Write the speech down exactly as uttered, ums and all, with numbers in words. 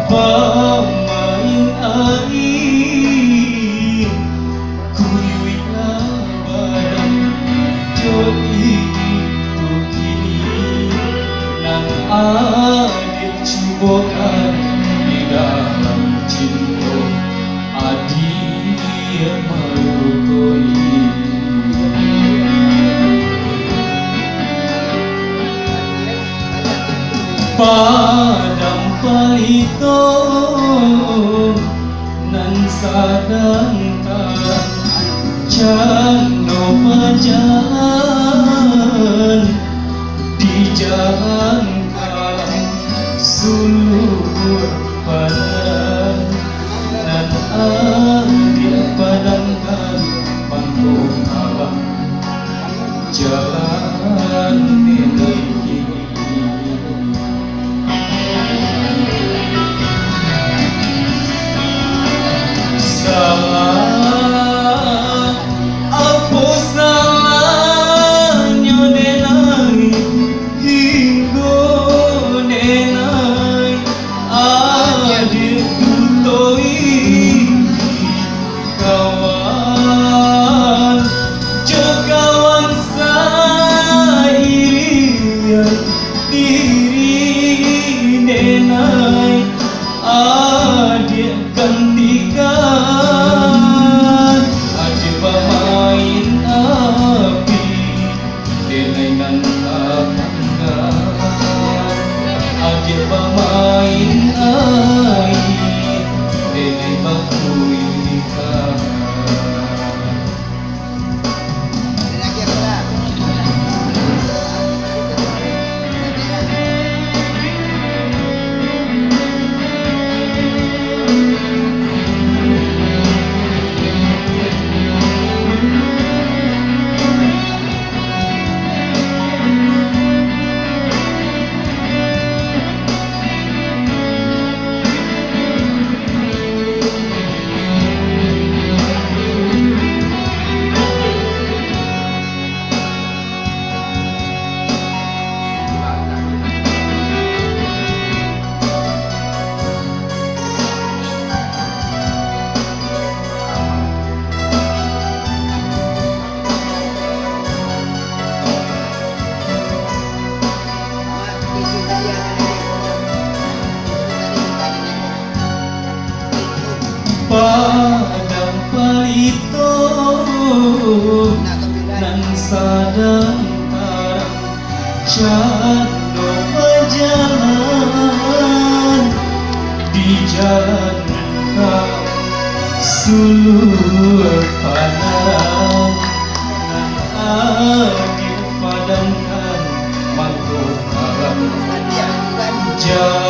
Pamain aia, kuyuik lah badan, jo itu kini nan adiak cubokan di dalam cinto. Adiak marokok. Padang palito nan sadang tarang, cando bajalan di jalan kalang, suluah padan nan adiak padangkan, mangko malam jalan ini. Salah, apo salahnyo, denai? Hinggo denai, adiak tutoi kawan, jo kawan sairian diri, denai. Adiak gantikan, adiak bamain api, denai nan tatangga. Adiak bamain aia, denai bakulikan. Padang palito nan sadang tarang, cando bajalan di jalan kalang, suluah padan nan adiak padangkan, mangko malam jalan